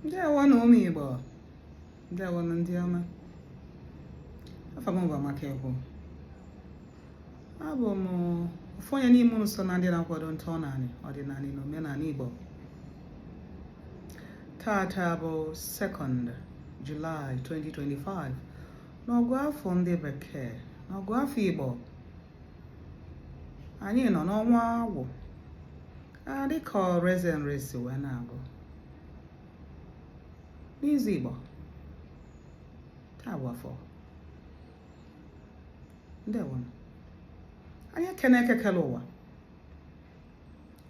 Ndewonụ ụmụ Igbo, ndewonụ ndị ọma. Afa m bụ Amaka Egwu. Abụ m ofu onye n'ime unu so na ndị na-akwado ntọnanị, ọdịnanị na omenanị Igbo. Tata bụ 2nd July 2025 n'ọgụ afọ ndị bekee, n'ọgụ afọ Igbo. Anyị nọ n'ọnwa agwụ dịka Oraeze Nri si wee na-agụ n'izu Igbo. Taa bụ afọ. Ndewonụ. Anyị ekene Eke kele ụwa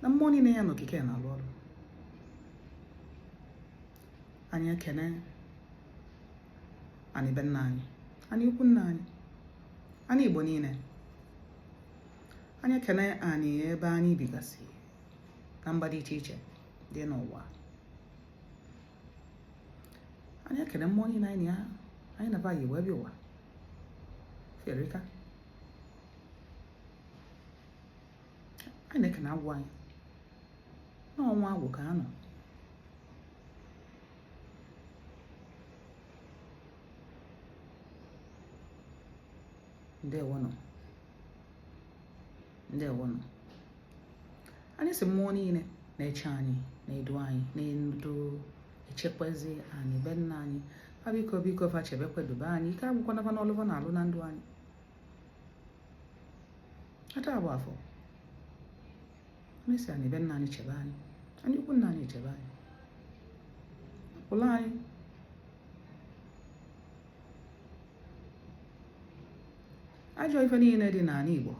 na mmụọ niile ya n'okike na-alụ ọrụ. Anyị ekene anị be nna anyị, anị ikwu nna anyị, anị Igbo niile. Anyị ekene anị ebe anyị bigasị na mba dị iche iche dị n'ụwa. Anyị ekene mmụọ niile anyị na ya anyị na ba yi wee bịa ụwa fa erika. Anyị na-ekene agwụ anyị n'ọnwa agwụ ka a nọ. Ndewonụ, ndewonụ. Anyị sị mmụọ niile na-eche anyị, na-edu anyị, na-edu echekwazi anị be nna anyị, fa biko biko fa chebekwe dube anyị, ike agwụkwana fa n'ọlụ fa na-alụ na ndụ anyị. Taa bụ afọ. Anyị sị anị be nna anyị chebe anyị, anị ikwu nna anyị chebe anyị, pụla anyị ajọ ife niile dị n'anị Igbo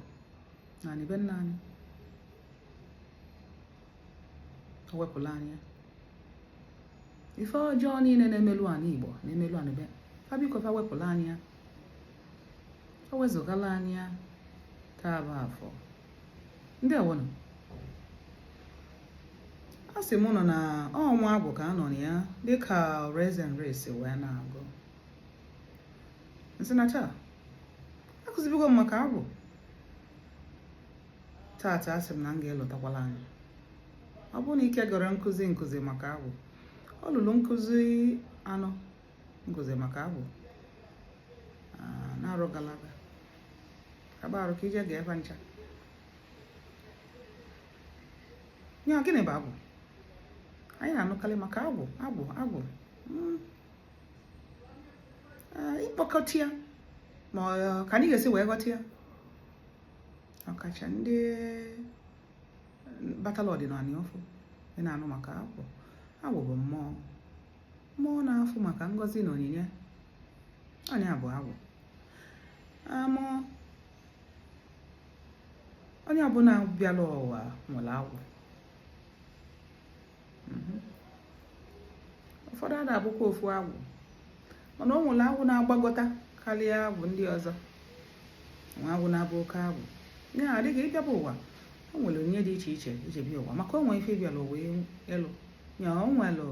na anị be nna anyị, o wepụla anyị ya. Ife ọjọọ niile na-emelu anị Igbo, na-emelu anị be fa, biko fa wepụla anyị ya, o wezụgala anyị ya. Taa bụ afọ. Ndewonụ. A sị m nọ na ọnwa agwụ ka a nọ na ya dịka Oraeze Nri si wee na-agụ. M sị na taa akụzibigo m maka agwụ. Taata asị m na m ga-elotakwala anyị. Ọ bụrụ na ike gọrọ nkụzi nkụzi maka agwụ, ọ lụrụ nkụzi anọ nkụzi maka agwụ na-arụ gara aga. Kaba arụ ka ije gee fa ncha. Ya gịnị bụ agwụ? Anyị na-anụkarị maka agwụ, agwụ, agwụ. Ịkpọkọta ya ma ka anyị ga-esi wee ghọta ya, ọkacha ndị batala ọdịnanị ọfụ, ị na-anụ maka agwụ. Agwụ bụ mmụọ, mmụọ na-afụ maka ngọzi na onyinye. Ọ nya bụ agwụ. Amụ onye ọbụla bịala ụwa nwere agwụ. Ụfọdụ ada abụkwa ofu agwụ, mana o nwere agwụ na-agbagọta karịa agwụ ndị ọzọ. Nwe agwụ na-abụ oke agwụ. Ya adịghị ịbịaba ụwa, o nwere onyinye dị iche iche iji bịa ụwa, maka o nwere ife ịbịala ụwa ịlụ. Ya o nwere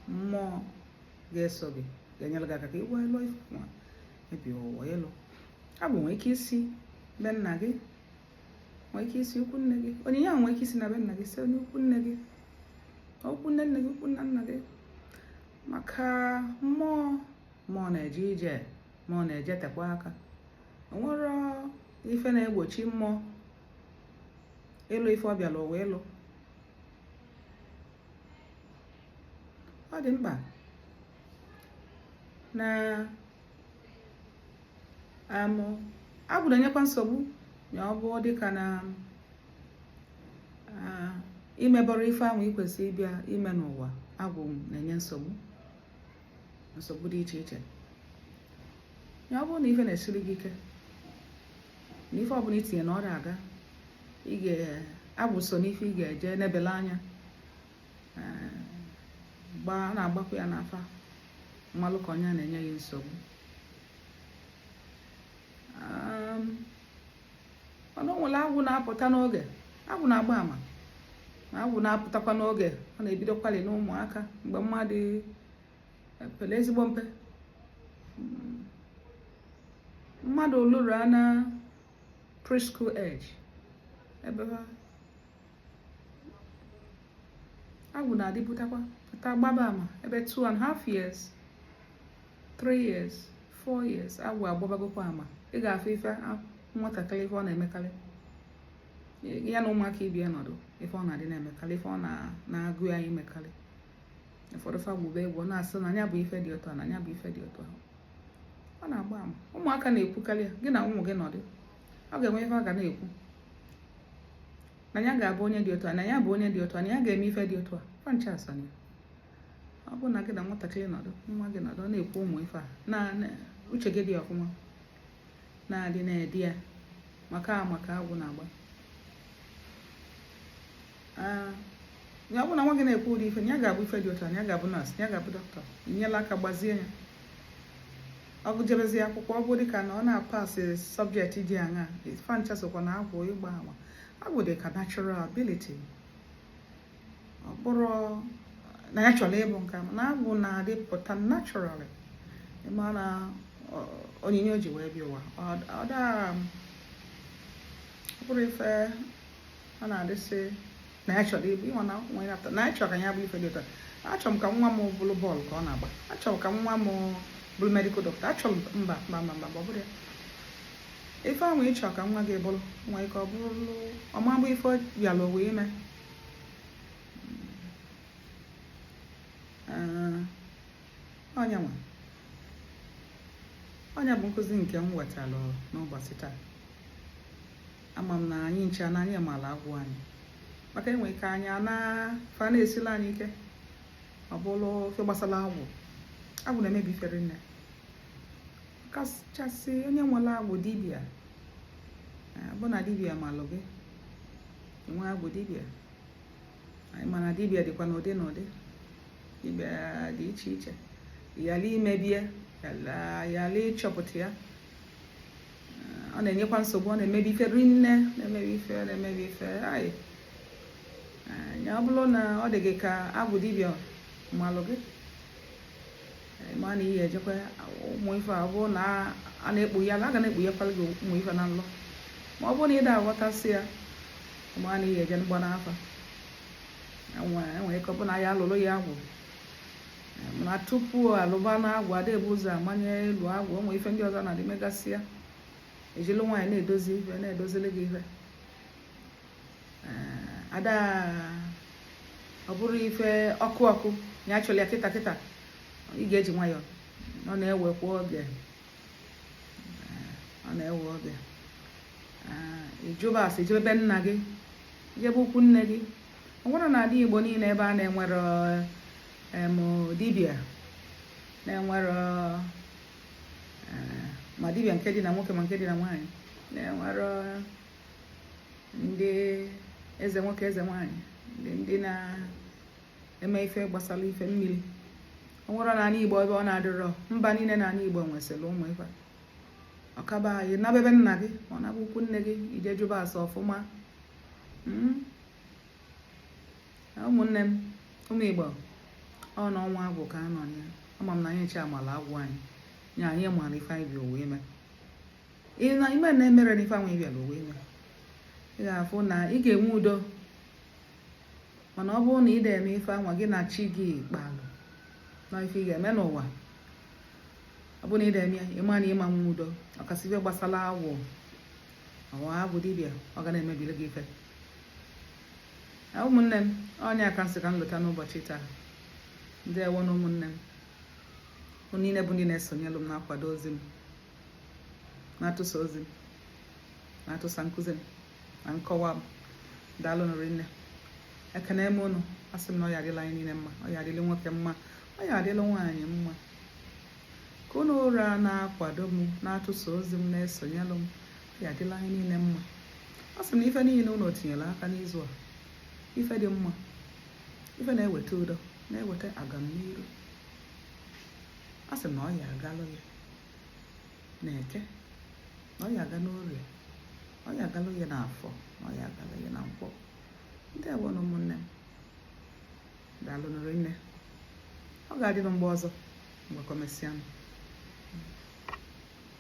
mmụọ ga-eso gị, ga-enyere gị aka ka ị wee lụọ ife nwa ịbịa ụwa ịlụ. Agwụ nwere ike isi be nna gị, nwere ike isi ikwu nne gị. Onyinye ahụ nwere ike isi na be nna gị, si onye ikwu nne gị, ikwu nne nne gị, ikwu nna nna gị, maka mmụọ mmụọ na-eje ije, mmụọ na-ejetekwa aka. O nwere ife na-egbochi mmụọ ịlụ ife ọ bịara ụwa ịlụ. Ọ dị mkpa na amụ agwụ na-enyekwa nsogbu ya. Ọ bụ dịka na imebọrọ ife ahụ ị kwesịrị ịbịa ime n'ụwa, agwụ na-enye nsogbu, nsogbu dị iche iche. Ya ọ bụrụ na ife na-esiri gị ike, na ife ọbụla itinye na ọ na-aga, ị ga-agwụ so n'ife ị ga-eje nebele anya gbaa. A na-agbakwa ya n'afa mmalụ ka onye na-enye gị nsogbu. Mana o nwere agwụ na-apụta n'oge, agwụ na-agba ama na agwụ na-apụtakwa n'oge. Ọ na-ebidokwali n'ụmụaka mgbe mmadụ pere ezigbo mpe, mmadụ lụrụ na preschool age, ebe Agwụ na-adịpụtakwa pụta gbaba ama ebe 2.5 years, 3 years, 4 years, agwụ agbabagokwa ama. Ị ga-afụ ife nwatakịrị, ife ọ na-emekarị ya na ụmụaka ibie nọdụ, ife ọ na-adị na-emekarị, ife ọ na-agụ ya imekarị. Ụfọdụ fa gwube egwu, ọ na-asị na ya bụ ife dị otu a, na ya bụ ife dị otu a. Ọ na-agba ama. Ụmụaka na-ekwukarị ya. Gị na ụmụ gị nọdụ, ọ ga-enwe ife ọ ga na-ekwu na ya ga-abụ onye dị otu a, na ya bụ onye dị otu a, na ya ga-eme ife dị otu a. Fa ncha asọ ya. Ọ bụ na gị na nwatakịrị nọdụ, nwa gị nọdụ, ọ na-ekwu ụmụ ife a na uche gị dị ọfụma, na-adị na-edi ya maka agwụ na-agba. Ya ọ bụ na nwa gị na-ekwu ụdị ife na ya ga-abụ ife dị otu a, na ya ga-abụ nọọsụ, na ya ga-abụ dọkịta, inyela aka gbazie ya. Ọ gụjebezie akwụkwọ, ọ bụ dịka na ọ na-apasị subject dị aṅaa, fa ncha sokwa na agwụ ịgba ama. Agwụ dị ka natural ability. Ọ bụrụ na ya chọrọ ịbụ nka, na agwụ na-adịpụta naturally. Ịma na onyinye o ji wee bịa ụwa, ọ daa, ọ bụrụ ife ọ na-adịsị na ya chọrọ ịbụ. Ịnwa na nwere apụta na ya chọrọ ka ya bụ ife dị otu a. Achọrọ m ka nwa m bụrụ bọọlụ ka ọ na-agba, achọrọ m ka nwa m bụrụ medical doctor, achọrọ m. Mba, mba, mba, mba, ọ bụrụ ya. Ife ahụ ị chọrọ ka nwa gị bụrụ nwee ike ọ bụrụ ọmabụ ife bịara ụwa ime. Ọnya nwe ọnya bụ nkụzi nke m wetara n'ụbọchị taa. Ama m na anyị ncha na anyị maara agwụ anyị, maka enwe ike anyị na fa na-esila anyị ike. Ọ bụrụ ife gbasara agwụ, agwụ na-emebi ifere nne, kachasị onye nwere agwụ dibịa. Bụ na dibịa malụ gị enwe agwụ dibịa. Anyị mana dibịa dịkwa n'ụdị n'ụdị. Dibịa dị iche iche. Yala imebie, yala ịchọpụta ya, ọ na-enyekwa nsogbu. Ọ na-emebi ife rinne, na-emebi ife, na-emebi ife anyị. Ya ọ bụrụ na ọ dị gị ka agwụ dibịa malụ gị, ma na ihe ejekwa ụmụ ife a, ọ bụrụ na a na-ekpu ya, a ga na-ekpu yakwara gị ụmụ ife na nlọ. Ma ọ bụrụ na ị da aghọtasị ya, ma na ihe eje mgba n'afa, enwere ike ọ bụ na ya alụrụ ya agwụ. Mana tupu alụba na agwụ, ada ebu ụzọ amanye elu agwụ. Onwe ife ndị ọzọ na-adị megasị ya, ejiri nwaanyị na-edozi ife, na-edozili gị ife. Ada ọ bụrụ ife ọkụ ọkụ ya achọla ya kịta kịta, ị ga-eji nwayọọ. Ọ na-ewekwa oge, ọ na-ewe oge. Ịjụba asị, ijebe nna gị, ijebe ukwu nne gị. Ọ nwere n'ala Igbo niile ebe a na-enwero em dibịa, na-enwero ma dibịa nke dị na nwoke ma nke dị na nwaanyị, na-enwero ndị eze nwoke, eze nwaanyị, ndị na-eme ife gbasara ife mmiri. Ọ nwere n'ala Igbo ebe ọ na-adịrọ? Mba niile n'ala Igbo nwesịrị ụmụ ife. Ọkaba anyị nabebe nna gị, ma ọ naba ukwu nne gị, ije jụba ase ọfụma. Ụmụnne m, ụmụ Igbo, ọ n'ọnwa agwụ ka a nọ ya. Ama m na anyị nche amala agwụ anyị nya. Anyị mara ife anyị bi ụwa ime. Ị na ime na-emere n'ife ahụ ị bịara ụwa ime, ị ga-afụ na ị ga-enwe udo. Mana ọ bụrụ na ị na-eme ife anwa gị na chi gị kpalụ na ife ị ga-eme n'ụwa, ọ bụrụ na ị na-eme ya, ịma na ịma nwe udo. Ọkasị ife gbasara agwụ, ọwa agwụ dibịa, ọ ga na-emebiri gị ife. Ụmụnne m, onye aka nsị ka m lụta n'ụbọchị taa. Ndewo na ụmụnne m. Unu niile bụ ndị na-esonyelụ m, na-akwado ozi m, na-atụsa ozi m, na-atụsa nkụzi m na nkọwa m, daalụ nụrụ nne. Ekene m unu. Asị m na ọ ya adịla anyị niile mma, ọ ya adịla nwoke mma, ọ ya adịla nwaanyị mma. Ka unu ụra na-akwado m, na-atụsa ozi m, na-esonyelụ m, ọ ya adịla anyị niile mma. Ọ sị m na ife niile unu tinyere aka n'izu a, ife dị mma, ife na-eweta udo, na-eweta agamniru, a sị m na ọ ya agalụ ya na Eke, na ọ ya aga n'Orie, na ọ ya agalụ ya n'Afọ, na ọ ya agalụ ya na Nkwọ. Ndị abụọ na ụmụnne m, daalụ nụrụ nne. Ọ ga-adịnụ mgbe ọzọ. Mgbakọ mesịanụ.